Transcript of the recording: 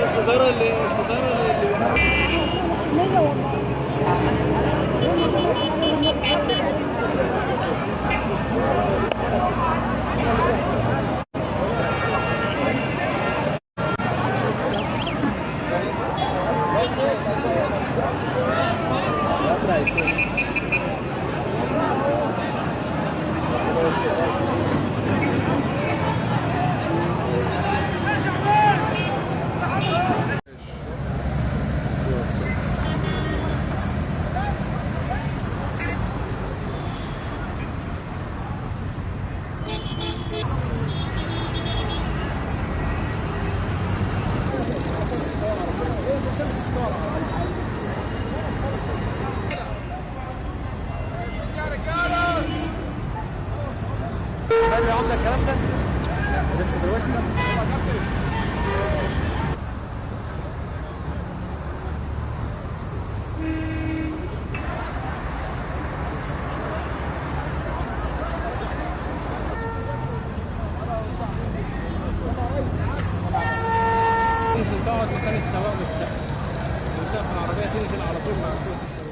الصدارة اللي بدري عملة الكلام ده؟ لسه دلوقتي؟ تنزل تقعد مكان السواق والسائق، وسقف العربية تنزل على طول مع السواق.